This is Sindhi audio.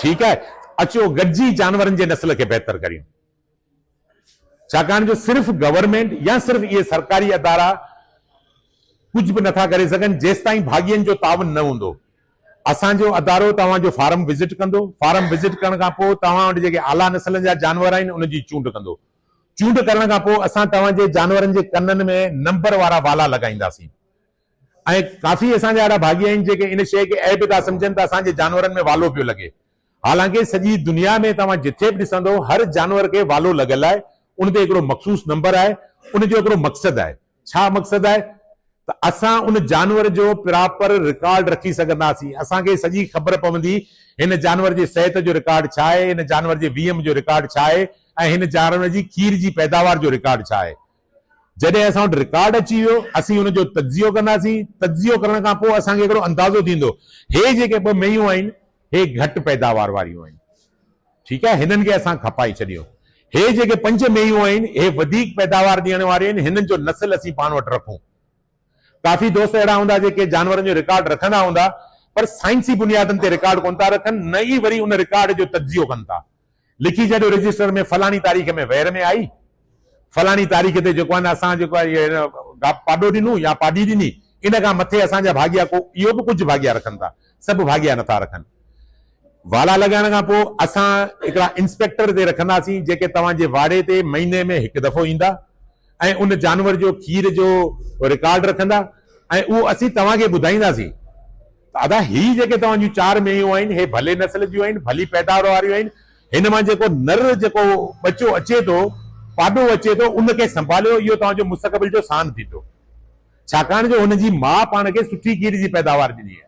ٺيڪ آهي، اچو گڏجي جانورن جي نسل کي بهتر ڪريون. ڇاڪاڻ جو صرف گورنمينٽ يا صرف اهي سرڪاري ادارا ڪجهه به نٿا ڪري سگهن جيستائين ڀاڳين جو تعاون نه هوندو. اسان جو ادارو توهان جو فارم وزٽ ڪندو، فارم وزٽ ڪرڻ کان پوء توهان وٽ جيڪي اعليٰ نسلن جا جانور آهن انهن جي چونڊ ڪندو. چونڊ ڪرڻ کان پوء اسان توهان جي جانورن جي ڪنن ۾ نمبر وارا والا لڳائينداسين ۽ ڪافي اسان جا اهڙا ڀاڳي آهن جيڪي ان شيء کي عيب ٿا سمجهن ته اسان جي جانورن ۾ والو پيو لڳي. حالانڪه سڄي دنيا ۾ توهان جٿي به ڏسندو هر جانور کي والو لڳل آهي، ان تي هڪڙو مخصوص نمبر آهي، ان جو هڪڙو مقصد آهي. ڇا مقصد آهي ته اسان ان جانور جو پراپر رڪارڊ رکي سگهنداسين، اسان کي سڄي خبر پوندي هن جانور جي صحت جو رڪارڊ ڇا آهي، هن جانور جي ويم جو رڪارڊ ڇا آهي ۽ هن جانور جي کير جي پيداوار جو رڪارڊ ڇا آهي. جڏهن اسان وٽ رڪارڊ اچي ويو، اسين ان جو تجزيو ڪنداسين، تجزيو ڪرڻ کان پوء اسان کي هڪڙو اندازو ٿيندو، هي جيڪي ٻه مينهون آهن، هي گهٽ پيداوار واريون آهن، ٺيڪ آهي، هنن کي اسان کپائي ڇڏيون. هي جيڪي پنج مينهون آهن، هي وڌيڪ پيداوار ڏيڻ واريون آهن، هنن جو نسل اسين پاڻ وٽ رکون. ڪافي دوست اهڙا هوندا جيڪي جانورن جو رڪارڊ رکندا هوندا، پر سائنسي بنيادن تي رڪارڊ ڪونه ٿا رکن، نه ئي وري ان رڪارڊ جو تجزيو ڪن ٿا. لکي ڇڏيو رجسٽر ۾ فلاڻي تاريخ ۾ وير ۾ آئي، فلاڻي تاريخ تي جيڪو آهي نه اسان جيڪو آهي پاڏو ڏنو يا پاڏي ڏني، ان کان مٿي اسان جا ڀاڳيا ڪو اهو به ڪجهه ڀاڳيا رکن ٿا، سڀ ڀاڳيا نٿا رکن. والا لڳائڻ کان پوء اسان هڪڙا انسپيڪٽر تي رکنداسين جيڪي توهان جي واڙي تي مهيني ۾ هڪ دفعو ايندا ۽ ان جانور جو کير جو رڪارڊ رکندا ۽ اهو اسين توهان کي ٻڌائينداسين ته ادا هي جيڪي توهان جون چار مينهيون آهن هي ڀلي نسل جون آهن، ڀلي پيداوار واريون آهن، هن مان جيڪو نر جيڪو ٻچو اچي ٿو، پاڏو اچي ٿو، ان کي سنڀاليو، اهو توهان جو مستقبل جو سان ٿيندو. ڇاڪاڻ جو هن جي ماء پاڻ کي سٺي کير جي پيداوار ڏني آهي.